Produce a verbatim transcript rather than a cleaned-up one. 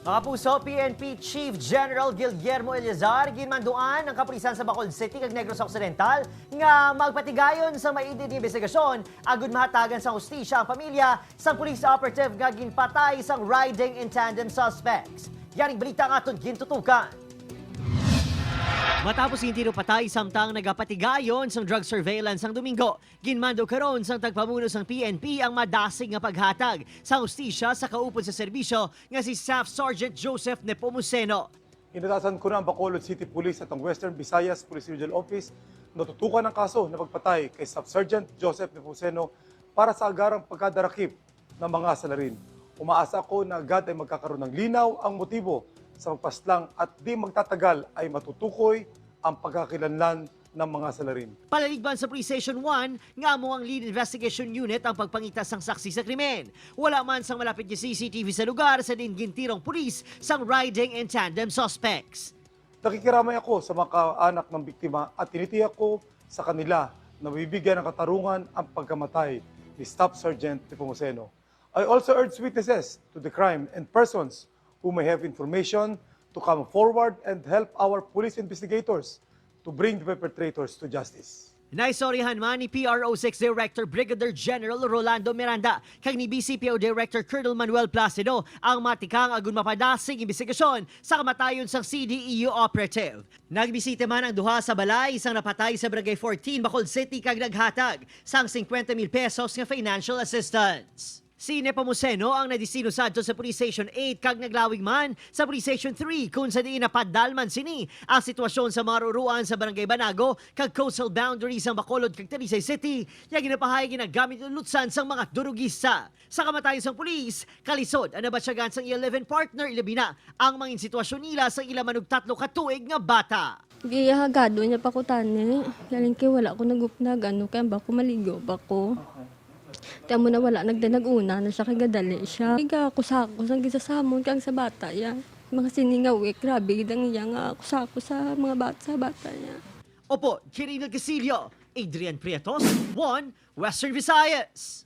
Mga kapuso, P N P Chief General Guillermo Eleazar ginmanduan ang kapulisan sa Bacolod City kag Negros Occidental nga magpatigayon sa maid nga imbestigasyon agud mahatagan sang hustisya ang pamilya sang police operative nga ginpatay sang riding in tandem suspects. Yaring balita ang aton gintutukan. Matapos intiro patay samtang nagapatigayon sang drug surveillance sang Domingo, ginmando karon sang tagpamuno sang P N P ang madasig nga paghatag sang hustisya sa kaupod sa serbisyo nga si Staff Sergeant Joseph Nepomuceno. Inatasan ko na ang Bacolod City Police at ang Western Visayas Police Regional Office na tutukan ang kaso na pagpatay kay Staff Sergeant Joseph Nepomuceno para sa agarang pagkadarakip ng mga salarin. Umaasa ako na agad ay magkakaroon ng linaw ang motibo sa pagpaslang at di magtatagal ay matutukoy ang pagkakilanlan ng mga salarin. Palaligban sa Police Station one, nga amo ang Lead Investigation Unit ang pagpangita sang saksi sa krimen. Wala man sang malapit nga C C T V sa lugar sa diin gintirong pulis sang riding in tandem suspects. Nakikiramay ako sa mga kaanak ng biktima at tinitiyak ko sa kanila na mabibigyan ng katarungan ang pagkamatay ni Staff Sergeant Nepomuceno. I also urge witnesses to the crime and persons who may have information to come forward and help our police investigators to bring the perpetrators to justice. Naistoryahan man ni P R O six Director Brigadier General Rolando Miranda kag ni B C P O Director Colonel Manuel Placido ang matikang agud mapadasig imbestigasyon sa kamatayon sang C D E U operative. Nagbisita man ang duha sa balay sang napatay sa Barangay fourteen, Bacolod City, kag naghatag sang fifty mil pesos nga financial assistance. Si Nepomuceno ang nadestino sadto sa Police Station eight kag naglawig man sa Police Station three, kung sa diin napadalman sini ang sitwasyon sa mga ruruan sa Barangay Banago kag coastal boundary sang Bacolod kag Talisay City, nga ginapahayag nga nagamit ang lutsan sang mga durugista. Sa kamatayon sang pulis, kalisod ang nabatyagan sang iya live-in partner, ilabi na ang mangin sitwasyon nila sa ila manugtatlo ka tuig nga bata. Gihagado niya pa ko tani. Galing kay wala ko nagupnag, ano, kay ang bako maligo pa ko. Ti amo na wala nagdanag-una na siya kay gadali siya. Iga ako sa ako sang gisasamon kang sa bata ya. Mga sini nga week, grabe gid ang iya nga ako sa ako sa mga bata, sa bata niya. Opo, Kirinel Casillo, Adrian Prietos, One Western Visayas.